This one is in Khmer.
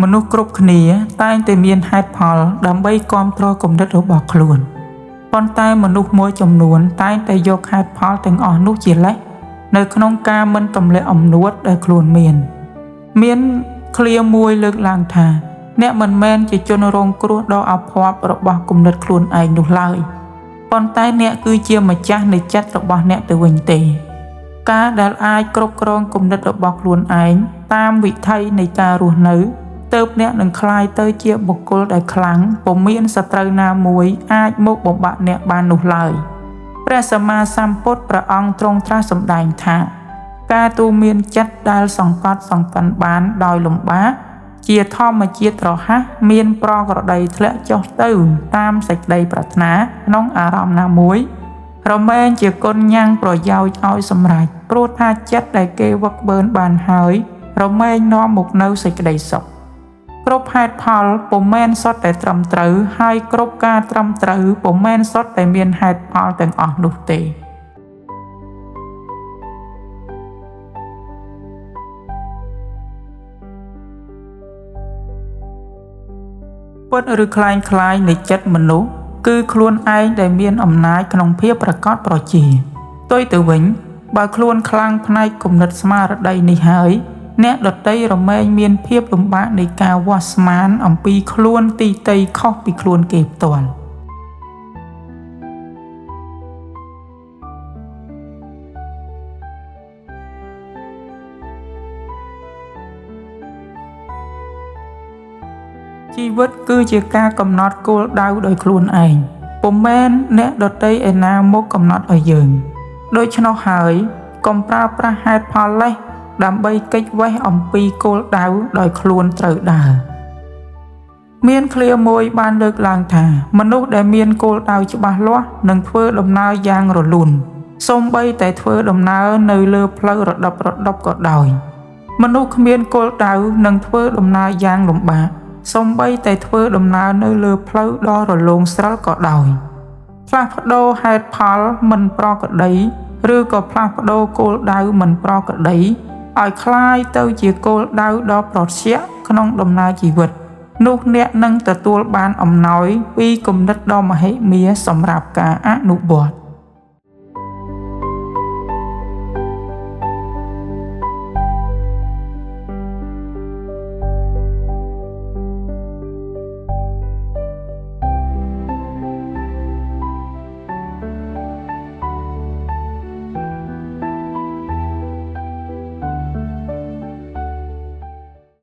មនុស្សគ្រប់គ្នាតែងតែមានហេតុផលដើម្បីគាំទ្រគំនិតរបស់ខ្លួនប៉ុន្តែមនុស្សមួយចំនួនតែងតែយកហេតុផលទាំងអស់នោះជាលេសនៅក្នុងការមិនទម្លាក់អំនួតដែលខ្លួនមាន មានឃ្លាមួយលើកឡើងថា អ្នកមិនមែនជាជនរងគ្រោះដ៏អភ័ព្វរបស់គំនិតខ្លួនឯងនោះឡើយប៉ុន្តែអ្នកគឺជាម្ចាស់នៃចិត្តរបស់អ្នកទៅវិញទេ ការដែលអាចគ្រប់គ្រងគំនិតរបស់ខ្លួនឯងតាមវិថីនៃការរស់នៅទើបអ្នកនឹងក្លាយទៅជាបុគ្គលដែលខ្លាំងពុំមានសត្រូវណាមួយអាចមកបំបាក់អ្នកបាននោះឡើយព្រះសម្មាសម្ពុទ្ធព្រះអង្គទ្រង់ត្រាស់សម្ដែងថា ការទូមានចិត្តដែលសង្កត់សង្កិនបានដោយលំបាកជាធម្មជាតិរហ័សមានប្រក្រតីធ្លាក់ចុះទៅតាមសេចក្តីប្រាថ្នាក្នុងអារម្មណ៍ណាមួយរមែងជាគុណញ៉ាំងប្រយោជន៍ឲ្យសម្រេចព្រោះថាចិត្តដែលគេវឹកបឺនបានហើយរមែងនាំមកនូវសេចក្តីសុខគ្រប់ហេតុផលពុំមែនសុទ្ធតែត្រឹមត្រូវហើយគ្រប់ការត្រឹមត្រូវពុំមែនសុទ្ធតែមានហេតុផលទាំងអស់នោះទេពិតឬក្លែងក្លាយនៃចិត្តមនុស្សគឺខ្លួនឯងដែលមានអំណាចក្នុងភាពប្រកបប្រជាផ្ទុយទៅវិញបើខ្លួនខ្លាំងផ្នែកគំនិតស្មារតីនេះហើយអ្នកដទៃរមែងមានភាពលំបាកនៃការវាស់ស្មានអំពីខ្លួនទីទៃខុសពីខ្លួនគេផ្ទាល់ជីវិតគឺជាការកំណត់គោលដៅដោយខ្លួនឯងពុំមែនអ្នកដទៃឯណាមកកំណត់ឲ្យយើងដូច្នោះហើយកុំប្រើប្រាស់ហេតុផលលេសដើម្បីគេចវេះអំពីគោលដៅដោយខ្លួនត្រូវដើរមានឃ្លាមួយបានលើកឡើងថាមនុស្សដែលមានគោលដៅច្បាស់លាស់នឹងធ្វើដំណើរយ៉ាងរលូនសូម្បីតែធ្វើដំណើរនៅលើផ្លូវរដិបរដប់ក៏ដោយមនុស្សគ្មានគោលដៅនឹងធ្វើដំណើរយ៉ាងលំបាកសូម្បីតែធ្វើដំណើរនៅលើផ្លូវដ៏រលោងស្រិលក៏ដោយផ្លាស់ប្ដូរហេតុផលមិនប្រក្រតីឬក៏ផ្លាស់ប្ដូរគោលដៅមិនប្រក្រតីឲ្យក្លាយទៅជាគោលដៅដ៏ប្រសើរក្នុងដំណើរជីវិតនោះអ្នកនឹងទទួលបានអំណោយពីគំនិតដ៏មហិមាសម្រាប់ការអនុវត្ត។